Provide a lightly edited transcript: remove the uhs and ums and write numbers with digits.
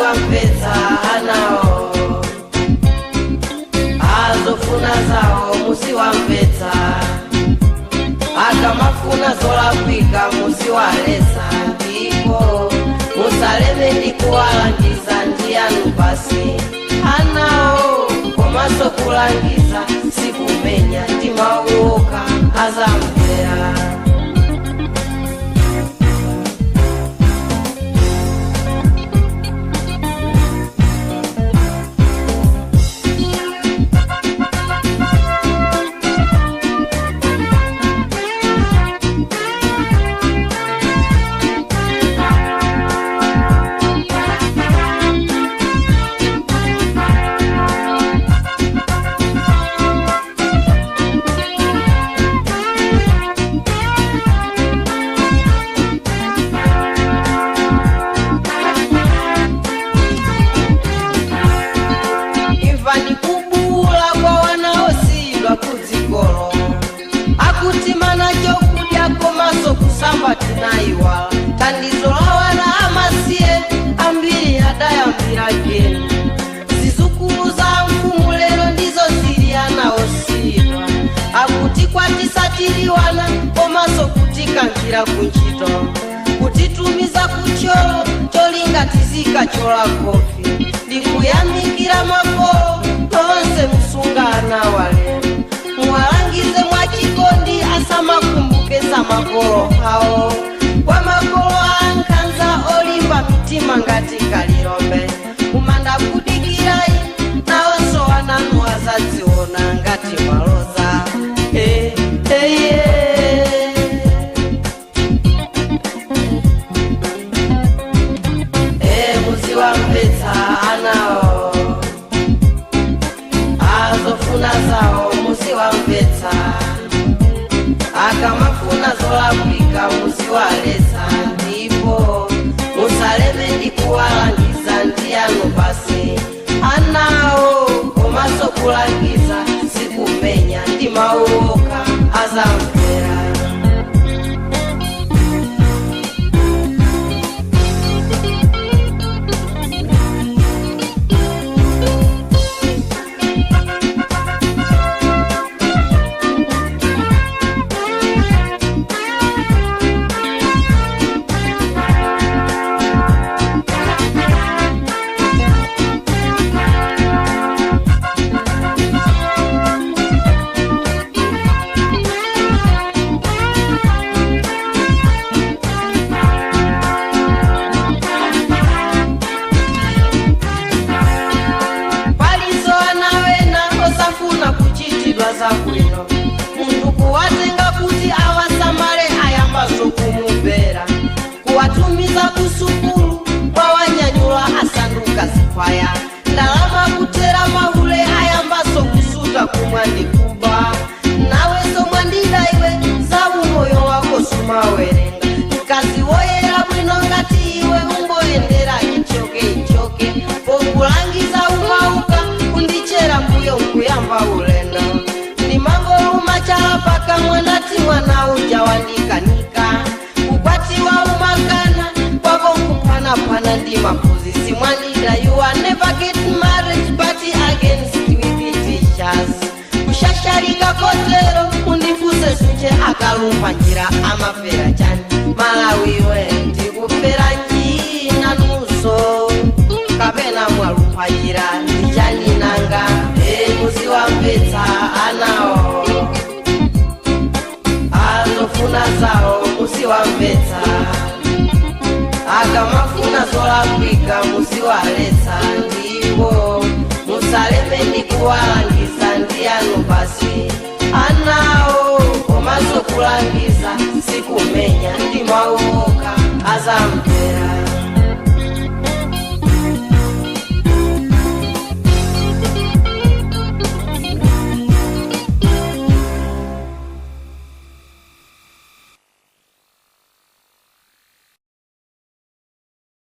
Muziwamvetsa anawo, azofuna zawo muziwamvetsa, akamafuna zolakwika muziwaletsa, ndipo musaleme ndi kuwalangiza ndiyanu basi anawo, komanso kulangiza sikumenya, ndi mawu okha azamvera. Imvani kubuwula kwa wana osiyidwa kudzikolo, akuti mana chokudya komanso kusamba tinayiwala. Thandizo la wana amasiye ambiri adayambira geni. Zizukulu za mfumu lero ndizo zili ana osiyidwa, akuti kwatisatiriwana komanso kutikankhira kuntchito, kutitumiza kucholo cholinga tizikachola kofi. Ndikuyamikira makolo tonse musungana walero, muwalangize mwachikondi asamakumbuke za makolo awo, kwa makolo ankhanza olimba mitima ngati kalilombe. Kumanda kudikirai nawonso wananu azadziona ngati maloza. Eh, eh, yeah. E muziwamvetsa anawo, azofuna zawo muziwamvetsa, akamafuna zolakwika muziwaletsa, ndipo musaleme ndi kuwalangiza ndiyanu basi anawo, komanso kulangiza sikumenya, ndi mawu okha azamvera. Paliso ana wena osafuna kuchitidwa zabwino, munthu kuwatenga kuti awasamale ayambaso kumubera, kuwatumiza kusukulu mwawanyanyula asanduka zikwaya, ndalama kutera mahule ayambaso kusuta kumwa ndi kuba. Nawenso mwandida iwe, za umoyo wako sumawerenga, mkazi woyera bwino ngati iwe ungoyendera ichoke ichoke, pokulangiza umauka kundichera mbuyo nkuyamba ulendo, ndimangoluma chala pakamwa ndati mwana uja wandikanika. Kukwatiwa umakana kwako nkuphanaphana ndi maphunzitsi. Mwandida, you are never get married but against with the teachers. Kushashalika kotero undifunse sunje, akalumba njira amafera chani? Malawiwe ndikufera njina nuso kapena mwalumba njira ndichani nanga? E muziwamvetsa anawo, azofuna zawo muziwamvetsa, akamafuna zolakwika muziwaletsa, ndipo musaleme ndi kuwalangiza ndiyanu basi anawo, komanso kulangiza sikumenya, ndi mawu okha azamvera.